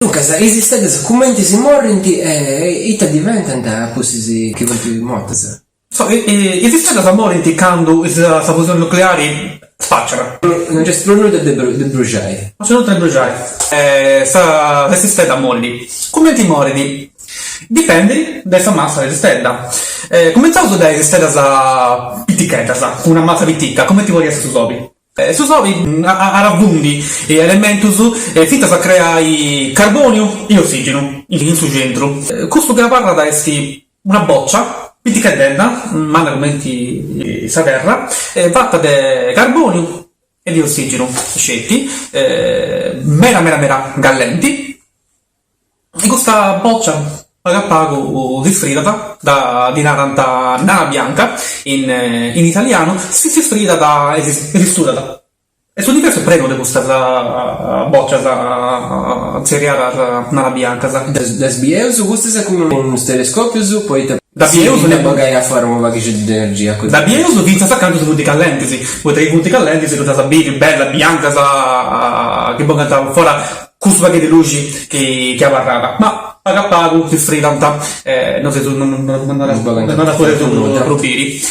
Duncas, is isteddas cumenti si morrint e ita diventant a pustis chi funt mortas? Is isteddas morint candu sa fusioni nucleari spaciat. Non nc'est prus nudda de bruxai. Non nc'est nudda de bruxai. Sa s'istedda morit. Cumenti morit? Dipendit de sa massa de s'istedda. Cumentzaus dae is isteddas piticheddas, cun una massa pitica, cumenti podit essi su sobi. Su sobi at a fundi elementus fintzas a creai carbòniu e ossìgenu in su centru. Cussu chi abarrat est una bòcia piticheddedda, manna cumenti sa terra, fata de carbòniu e de ossìgenu sceti, meda meda meda callenti. E custa bòcia pagu a pagu si fridat, ddi narant nana bianca in in italianu, si si fridat e si studat. E s'universu est prenu de custas bòcias tzerriadas nana biancas. Ddas bieus custas cun is telescòpius poita ddas bieus a bogai a fora unu paghixeddu de energia. Ddas bieus fintzas a candu si funt callentis, poita chi funt callentis ddas as a biri bellas biancas chi bogant a fora Cussu pagu de luxi chi chi abarrat, ma pagu a pagu si fridant e non si non ddas podeus prus biri.